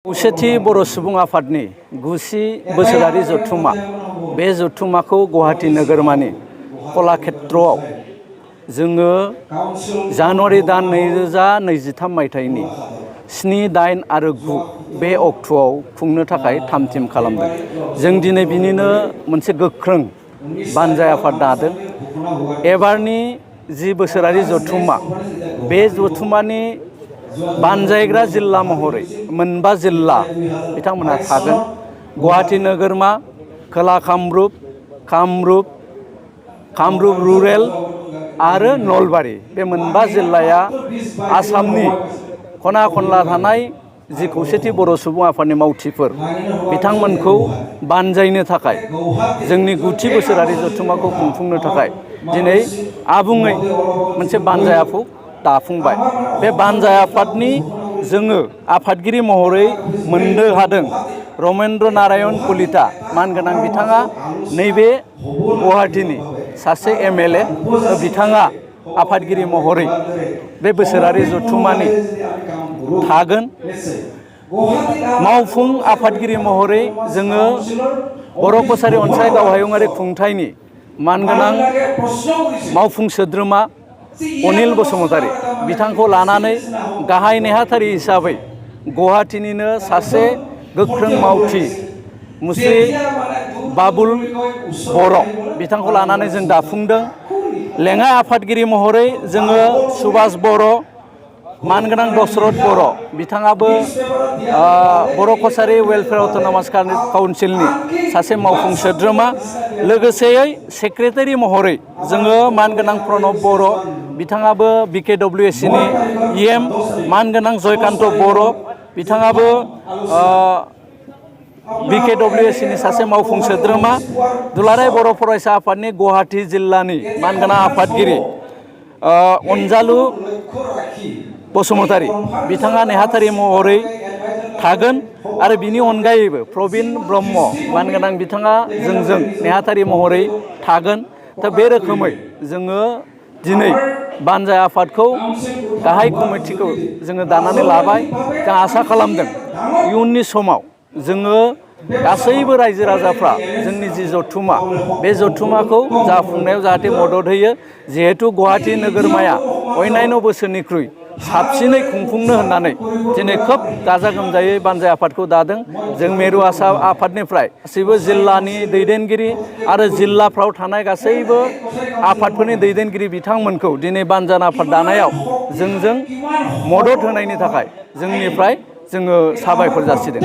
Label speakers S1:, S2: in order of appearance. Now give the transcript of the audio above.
S1: खौसेथि बर' सुबुं आफादनि गुसि बोसोरारि जथुम्मा बे जथुम्माखौ गुवाहाटी नोगोरमानि कलाक्षेत्रआव जोङो जानुवारि दान 2023 मायथाइनि 7, 8 आरो 9 बे अक्ट'आव खुंनो थाखाय थाम-थिम खालामदों। जों दिनै बिनिनो मोनसे गोख्रों बानजाय आफाद दादों। एबारनि जि बोसोरारि जथुम्मा बे जथुम्मानि बानजायग्रा जिल्ला महरै मोनबा जिल्ला बिथांमोनहा थागोन। गुवाहाटी नोगोरमा, खोला कामरुप, कामरुप रुरेल आरो नलबारि बे मोनबा जिल्लाया आसामनि खना खनला थानाय जि खौसेथि बर' सुबुं आफादनि मावथिफोर बिथांमोनखौ बानजायनो थाखाय जोंनि गुथि बोसोरारि जथुम्माखौ खुंफुंनो थाखाय दिनै आबुङै मोनसे बानजाय आफाद दाफुंबाय। बे बानजाय आफादनि जोङो आफादगिरि महरै मोननो हादों रमेन्द्र नारायण कलिता मानगोनां बिथाङा नैबे गुवाहाटीनि सासे MLA। बिथाङा आफादगिरि महरै बे बोसोरारि जथुम्मानि थागोन। मावफुं आफादगिरि महरै जोङो बर' कसारी अनसाय गावहायुङारि खुंथायनि मानगोनां मावफुं सोद्रोमा अनिल बसुमतारी बिथांखौ लानानै गाहाय नेहाथारि हिसाबै गुवाहाटीनिनो सासे गोख्रों मावथि मुस्रि बाबुल बर' बिथांखौ लानानै जों दाफुंदों। लेङाइ आफादगिरि महरै जोङो सुभाष बर', मानगोनां दशरथ बर' बिथाङाबो बर' कसारी वेलफेयार अट'नमास काउन्सिलनि सासे मावफुं सोद्रोमा। लोगोसेयै सेक्रेटारि महरै जोङो मानगोनां प्रणब बर' बिथाङाबो BKWSनि EM, मानगोनां जयकान्त बर' बिथाङाबो BKWSनि सासे मावफुं सोद्रोमा। दुलाराय बर' फरायसा आफादनि गुवाहाटी जिल्लानि मानगोनां आफादगिरि अनजालु बसुमतारी बिथाङा नेहाथारि महरै थागोन। आरो बिनि अनगायैबो प्रबिन ब्रह्म मानगोनां बिथाङा जोंजों नेहाथारि महरै थागोन। दा बे रोखोमै जोङो दिनै बानजाय आफादखौ गाहाय कमिटिखौ जोङो दानानै लाबाय। जों आसा खालामदों इयुननि समाव जोङो गासैबो रायजो राजाफ्रा जोंनि जि जथुम्मा बे जथुम्माखौ जाफुंनायाव जाहाथे मदद होयो। जिहेतु गुवाहाटी नोगोरमाया अन्यान्य बोसोरनिख्रुइ साबसिनै खुंफुंनो होननानै दिनै खोब गाजा गोमजायै बानजाय आफादखौ दादों। जों मेरु आफादनिफ्राय गासैबो जिल्लानि दैदेनगिरि आरो जिल्लाफ्राव थानाय गासैबो आफादफोरनि दैदेनगिरि बिथांमोनखौ दिनै बानजाय आफाद दानायाव जोंजों मदद होनायनि थाखाय जोंनिफ्राय जोङो साबायखर जासिदों।